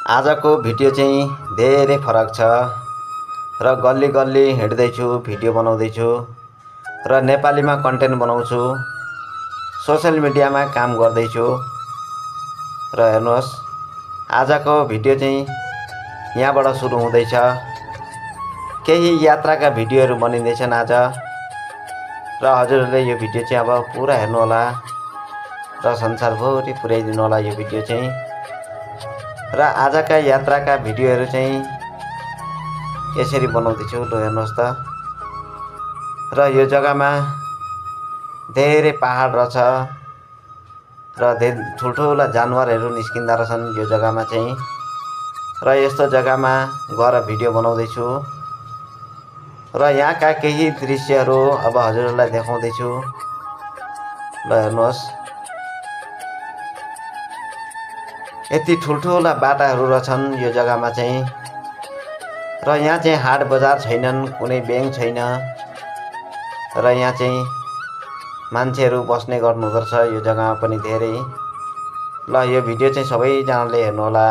आजको भिडियो चाहिँ धेरै फरक छ र गल्ली गल्ली हिँड्दैछु, भिडियो बनाउँदैछु र नेपालीमा कन्टेन्ट बनाउँछु, सोशल मिडियामा काम गर्दैछु। र हेर्नुहोस्, आजको भिडियो चाहिँ यहाँबाट सुरु हुँदैछ। केही यात्राका भिडियोहरू बनिँदैछन् आज, र हजुरहरूले यो भिडियो चाहिँ अब पुरा हेर्नु होला र संसारभरि पुर्याइदिनु होला यो भिडियो चाहिँ। र आजका यात्राका भिडियोहरू चाहिँ यसरी बनाउँदैछु। ल हेर्नुहोस् त, र यो जग्गामा धेरै पहाड रहेछ र धेरै ठुल्ठुला जानवरहरू निस्किँदा रहेछन् यो जग्गामा चाहिँ। र यस्तो जग्गामा गएर भिडियो बनाउँदैछु र यहाँका केही दृश्यहरू अब हजुरहरूलाई देखाउँदैछु। ल हेर्नुहोस्, यति ठुल्ठुला बाटाहरू रहेछन् यो जग्गामा चाहिँ। र यहाँ चाहिँ हाट बजार छैनन्, कुनै ब्याङ्क छैन, र यहाँ चाहिँ मान्छेहरू बस्ने गर्नुहुँदो रहेछ यो जग्गामा पनि धेरै। ल यो भिडियो चाहिँ सबैजनाले हेर्नु होला।